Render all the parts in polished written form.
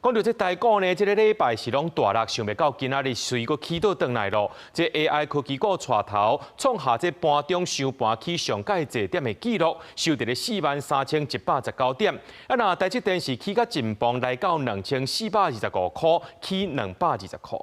講到這台股呢，這个禮拜是攏大落，想袂到今仔日隨閣起倒轉來囉。這 AI 科技股帶頭創下這盤中收盤起上蓋濟點的紀錄，收佇咧43,119點。啊，若台積電是起甲真磅，來到2425塊，起220塊。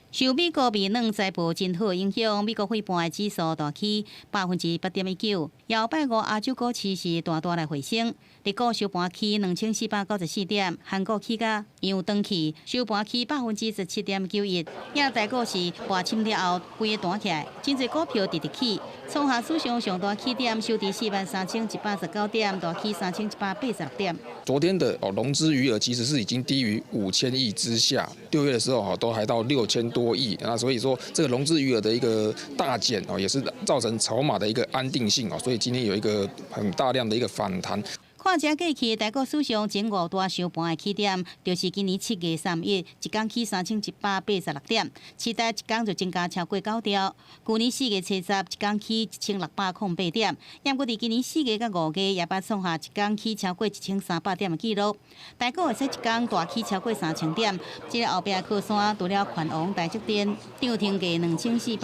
受美國未軟財報真好影響，美國費半的指數大起8.19%。搖擺五亞洲股市是大大來回升，日股收盤起2494點，韓股起甲揚轉去，收盤起17.91%。亞台股是跋深了後，規个彈起來，真濟股票直直起，創下史上上大起點，收佇43,119點，大起3186點。昨天的哦融資餘額其實是已經低於5000億之下，6月的時候都還到6000多億，那所以說這個融資餘額的一個大減哦，也是造成籌碼的一個安定性哦，所以今天有一個很大量的一個反彈。看這過去台股史上前五大收盤的起點，就是今年7月31，一工起3186點，期待一工就增加超過九兆。舊年4月70，一工起1608點，毋過佇今年4月佮5月也捌創下一工起超過1300點的紀錄。台股會使一工大起超過3000點，這个後壁靠山除了權王台積電，漲停價2425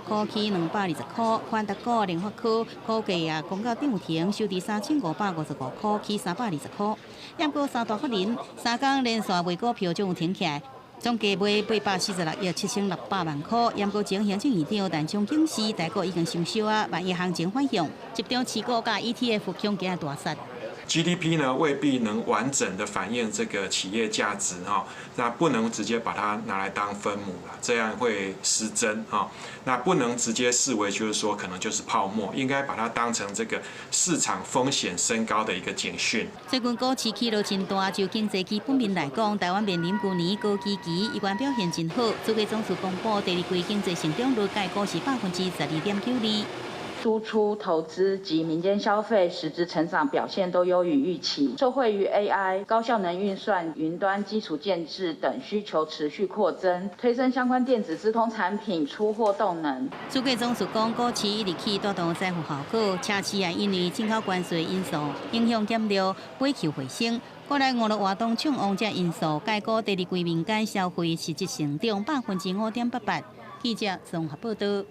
塊起220塊，寬達股、聯發科股價也公告漲停，收佇3555塊，起320塊。毋過三大法人三工連續賣股票漲停起來，總計賣846億7600萬塊。毋過前行政院長陳松警示，台股已經傷燒啊，萬一行情反向，集中持股佮 ETF 恐驚大殺。 GDP 呢未必能完整的反映這個企業價值哈，那不能直接把它拿來當分母了，這樣會失真哈。那不能直接視為就是說可能就是泡沫，應該把它當成這個市場風險升高的一個警訊。最近股市起落真大，就經濟基本面來講，台灣面臨舊年高基期，依然表現真好。主計總處公布第二季經濟成長率，概估是12.92%。輸出、投資及民間消費實質成長表現都優於預期，受惠於 AI、高效能運算、雲端基礎建置等需求持續擴增，推升相關電子資通產品出貨動能。主計總處講，股市一直起帶動財富效果，車市也因為進口關稅因素影響減弱，尾球回升。過來娛樂活動暢旺這因素，概估第二季民間消費實質成長5.88%。記者綜合報道。